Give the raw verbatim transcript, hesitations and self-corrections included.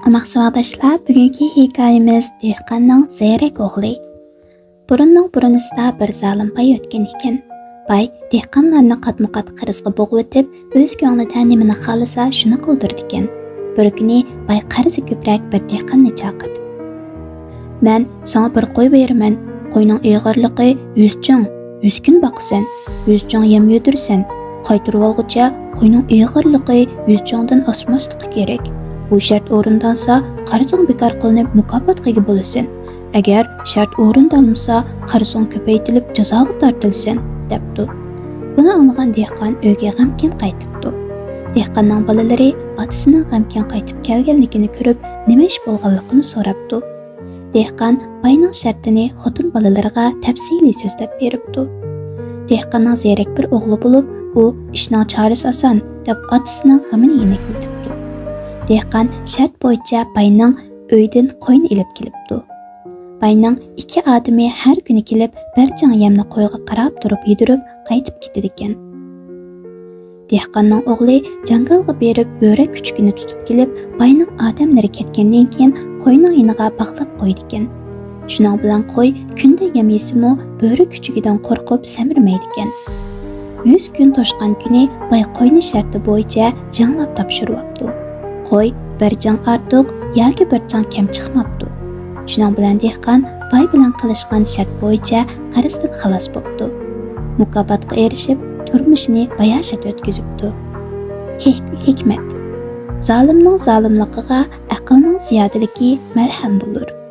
ئوماق ساۋاقداشلار، بۈگۈنكى ھېكايىمىز دېھقاننىڭ زېرەك ئوغلى. بۇرۇننىڭ بۇرۇنىسىدا بىر زالىم باي ئۆتكەن ئىكەن. باي دېھقانلارنى قاتمۇ قات قەرزگە بوغۇۋېتىپ، ئۆز كۆڭلىدە نېمىنى خالىسا شۇنى قىلدۇرىدىكەن. بىر كۈنى باي قەرزى كۆپرەك بىر دېھقاننى چاقىرتىپ، مەن ساڭا بىر قوي بېرىمەن. قوينىڭ ئېغىرلىقى يۈز چىڭ. يۈز كۈن باقىسەن. يۈز چىڭ يەم يېدۈرىسەن. قايتۇرۇۋالغۇچە قوينىڭ ئېغىرلىقى يۈز چىڭدىن ئاشماسلىقى كېرەك. بۇ شەرت ئورۇندالسا، قەرزىڭ بىكار قىلىنىپ، مۇكاپاتقا ئىگە بولىسەن. ئەگەر شەرت ئورۇندالمىسا، قەرزىڭ كۆپەيتىلىپ، جازاغا تارتىلىسەن، دەپتۇ. بۇنى ئاڭلىغان دېھقان ئۆيگە غەمكىن قايتىپتۇ. دېھقاننىڭ بالىلىرى ئاتىسىنىڭ غەمكىن قايتىپ كەلگەنلىكىنى كۆرۈپ، نېمە ئىش بولغانلىقىنى سوراپتۇ. دېھقان باينىڭ شەرتىنى خوتۇن بالىلىرىغا تەپسىلىي سۆزلەپ بېرىپتۇ. دېھقاننىڭ زېرەك بىر ئوغلى بولۇپ، ئۇ «ئىشنىڭ چارىسى ئاسان» دەپ ئاتىسىنىڭ غېمىنى يېنىكلىتىپتۇ. دېھقان شەرت بويىچە باينىڭ ئۆيىدىن قوينى ئېلىپ كېلىپتۇ. باينىڭ ئىككى ئادىمى ھەر كۈنى كېلىپ، بىر چىڭ يەمنى قويغا قاراپ تۇرۇپ يېدۈرۈپ قايتىپ كېتىدىكەن. دېھقاننىڭ ئوغلى جاڭگالغا بېرىپ، بۆرە كۈچۈكىنى تۇتۇپ كېلىپ، باينىڭ ئادەملىرى كەتكەندىن كېيىن، قوينىڭ يېنىغا باغلاپ قويىدىكەن. شۇنىڭ بىلەن قوي كۈندە يەم يېسىمۇ، بۆرە كۈچۈكىدىن قورقۇپ سەمرىمەيدىكەن. يۈز كۈن توشقان كۈنى باي قوينى شەرتى بويىچە جىڭلاپ تاپشۇرۇۋاپتۇ. قوي بىر جىڭ ئارتۇق ياكى بىر جىڭ كەم چىقماپتۇ. شۇنىڭ بىلەن دېھقان باي بىلەن قىلىشقان شەرت بويىچە قەرزدىن خالاس بوپتۇ. مۇكاپاتقا ئېرىشىپ، تۇرمۇشىنى باياشات ئۆتكۈزۈپتۇ. ھېك-، ھېكمەت. زالىمنىڭ زالىملىقىغا ئەقىلنىڭ زىيادىلىكى مەلھەم بولۇر.